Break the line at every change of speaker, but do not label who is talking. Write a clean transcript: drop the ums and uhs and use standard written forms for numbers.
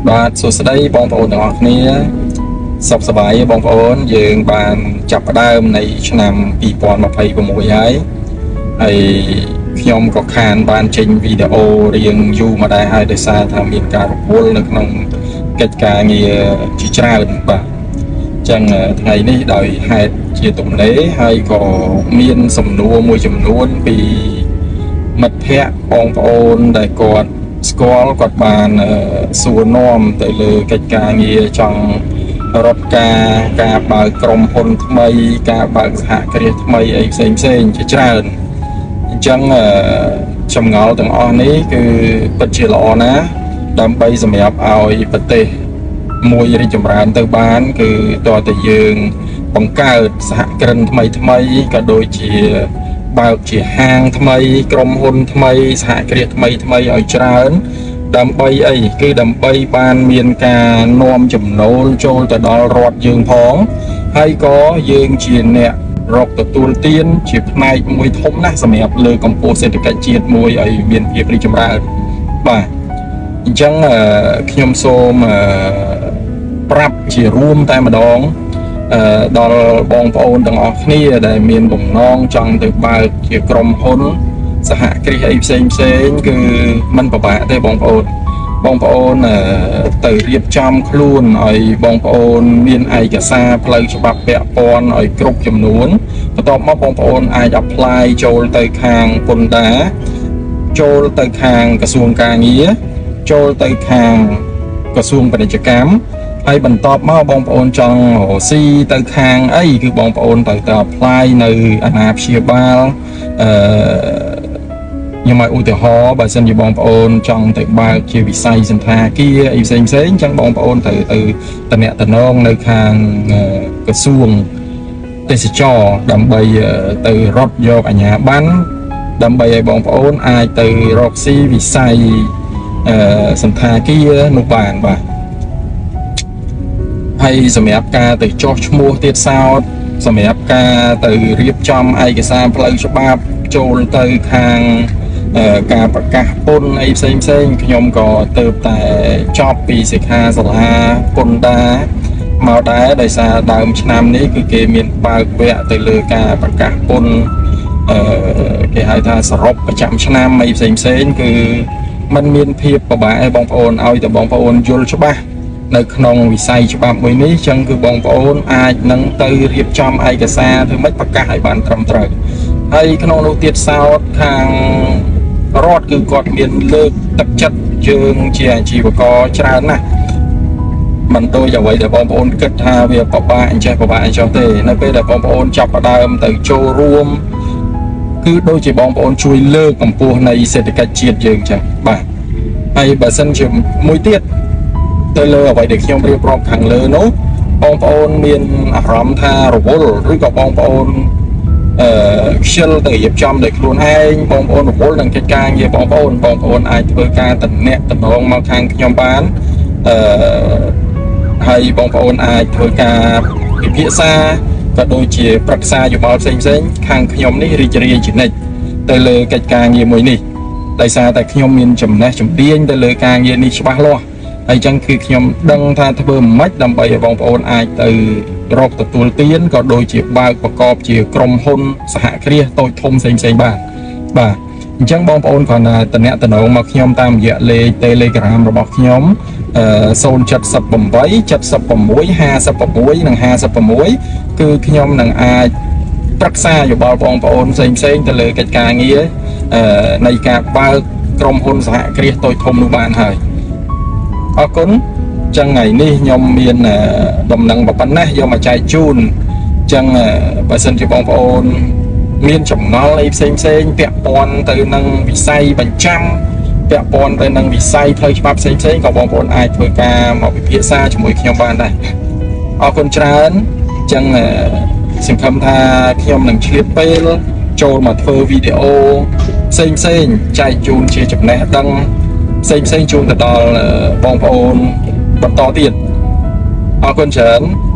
បាទសួស្តីបងប្អូនទាំងអស់គ្នាសុខសប្បាយទេបងប្អូនយើងបានចាប់ផ្ដើមនៃឆ្នាំ2026ហើយហើយខ្ញុំក៏ខានបានចេញវីដេអូរៀងយូរមកដែរហើយដោយសារថាមានការរវល់នៅក្នុងកិច្ចការងារជាច្រើនបាទអញ្ចឹងថ្ងៃនេះដោយហេតុជាទំនេរហើយក៏មានសំណួរមួយចំនួនពីមិត្តភ័ក្តិបងប្អូនដែលគាត់ស្គាល់គាត់បានសួរនាំទៅលើកិច្ចការងារចង់រត់ការការបើកក្រុមហ៊ុនថ្មី ការបើកសហគ្រាសថ្មីអីផ្សេងផ្សេងជាច្រើនអញ្ចឹងចម្ងល់ទាំងអស់នេះគឺពិតជាល្អណាស់ដើម្បីសម្រាប់ឲ្យប្រទេសមួយរីកចម្រើនទៅបាន គឺតើតែយើងបង្កើតសហគ្រិនថ្មីថ្មីក៏ដូចជាបើកជាហាងថ្មី ក្រុមហ៊ុនថ្មី សហគ្រាសថ្មីថ្មីឲ្យច្រើន ដើម្បីអីគឺដើម្បីបានមានការនាំចំណូលចូលទៅដល់រដ្ឋយើងផងហើយក៏យើងជាអ្នករកទទួលទានជាផ្នែកមួយធំណាស់សម្រាប់លើកកម្ពស់សេដ្ឋកិច្ចជាតិមួយឲ្យមានភាពរីកចម្រើនបាទអញ្ចឹងខ្ញុំសូមប្រាប់ជារួមតែម្ដងដល់បងប្អូនទាំងអស់គ្នាដែលមានបំណងចង់ទៅបើកជាក្រុមហ៊ុន សហគ្រាសអីផ្សេងផ្សេងគឺมันពិបាកទេបងប្អូនបងប្អូនទៅរៀបចំខ្លួនឲ្យបងប្អូនមានឯកសារផ្លូវច្បាប់ពាក់ព័ន្ធឲ្យគ្រប់ចំនួនបន្ទាប់មកបងប្អូនអាច apply ចូលទៅខាងពន្ធដារចូលទៅខាងក្រសួងការងារចូលទៅខាងក្រសួងពាណិជ្ជកម្មហើយបន្ទាប់មកបងប្អូនចង់រកស៊ីទៅខាងអីគឺបងប្អូនត្រូវទៅ apply នៅអាណាព្យាបាលអឺ ខ្ញុំឲ្យឧទាហរណ៍បើសិនជាបងប្អូនចង់ទៅបើកជាវិស័យសណ្ឋាគារអីផ្សេងផ្សេងអញ្ចឹងបងប្អូនត្រូវទៅតំណតំណងនៅខាងក្រសួងទេសចរដើម្បីទៅរត់យកអាជ្ញាប័ណ្ណដើម្បីឲ្យបងប្អូនអាចទៅរកស៊ីវិស័យសណ្ឋាគារនោះបានបាទហើយសម្រាប់ការទៅចុះឈ្មោះទៀតសោតសម្រាប់ការទៅរៀបចំឯកសារផ្លូវច្បាប់ចូលទៅខាងការប្រកាសពន្ធអីផ្សេងផ្សេងខ្ញុំក៏ទៅតែចប់ពីសិក្ខាសាលាពន្ធដារមកដែរដោយសារដើមឆ្នាំនេះគឺគេមានបើកវគ្គទៅលើការប្រកាសពន្ធគេហៅថាសរុបប្រចាំឆ្នាំអីផ្សេងផ្សេងគឺมันមានភាពពិបាកឲ្យបងប្អូនឲ្យតែបងប្អូនយល់ច្បាស់នៅក្នុងវិស័យច្បាប់មួយនេះចឹងគឺបងប្អូនអាចនឹងទៅរៀបចំឯកសារធ្វើម៉េចប្រកាសឲ្យបានត្រឹមត្រូវហើយក្នុងនោះទៀតសោតខាងរដ្ឋគឺគាត់មានលើកទឹកចិត្តយើងជាអាជីវករច្រើនណាស់មិនដូចអ្វីដែលបងប្អូនគិតថាវាពិបាកអញ្ចេះពិបាកអញ្ចោះទេនៅពេលដែលបងប្អូនចាប់ផ្ដើមទៅចូលរួមគឺដូចជាបងប្អូនជួយលើកកម្ពស់នៃសេដ្ឋកិច្ចជាតិយើងចឹងបាទហើយបើសិនជាមួយទៀត ទៅលើអ្វីដែលខ្ញុំរៀបរាប់ខាងលើនោះបងប្អូនមានអារម្មណ៍ថារវល់ឬក៏បងប្អូនខ្ជិលទៅរៀបចំដោយខ្លួនឯងបងប្អូនរវល់នឹងកិច្ចការងារបងប្អូនបងប្អូនអាចធ្វើការតំណាក់តំណងមកខាងខ្ញុំបានហើយបងប្អូនអាចធ្វើការពិភាក្សាក៏ដូចជាប្រឹក្សាយោបល់ផ្សេងផ្សេងៗខាងខ្ញុំនេះរីករាយជានិច្ចទៅលើកិច្ចការងារមួយនេះដោយសារតែខ្ញុំមានចំណេះជំនាញទៅលើការងារនេះច្បាស់លាស់ ហើយចឹងគឺខ្ញុំដឹងថាធ្វើម៉េចដើម្បីឲ្យបងប្អូនអាចទៅរកទទួលទានក៏ដូចជាបើកប្រកបជាក្រុមហ៊ុនសហគ្រាសតូចធំផ្សេងផ្សេងៗបានបាទអញ្ចឹងបងប្អូនគ្រាន់តែតំណាក់តំណងមកខ្ញុំតាមរយៈលេខ Telegram របស់ខ្ញុំ078 76 56និង56គឺខ្ញុំនឹងអាចប្រឹក្សាយោបល់បងប្អូនផ្សេងផ្សេងៗទៅលើកិច្ចការងារនៃការបើកក្រុមហ៊ុនសហគ្រាសតូចធំនោះបានហើយ អរគុណចឹងថ្ងៃនេះខ្ញុំមានដំណឹងប៉ុណ្ណេះយកមកចែកជូនចឹងបើសិនជាបងប្អូនមានចម្ងល់អីផ្សេងផ្សេងពាក់ព័ន្ធទៅនឹងវិស័យបញ្ចាំពាក់ព័ន្ធទៅនឹងវិស័យផ្លូវច្បាប់ផ្សេងផ្សេងក៏បងប្អូនអាចធ្វើការមកពិភាក្សាជាមួយខ្ញុំបានដែរអរគុណច្រើនចឹងសង្ឃឹមថាខ្ញុំនឹងឆ្លៀតពេលចូលមកធ្វើវីដេអូផ្សេងផ្សេងចែកជូនជាចំណេះដឹង ផ្សេងផ្សេងជូនទៅដល់បងប្អូនបន្តទៀតអរគុណច្រើន។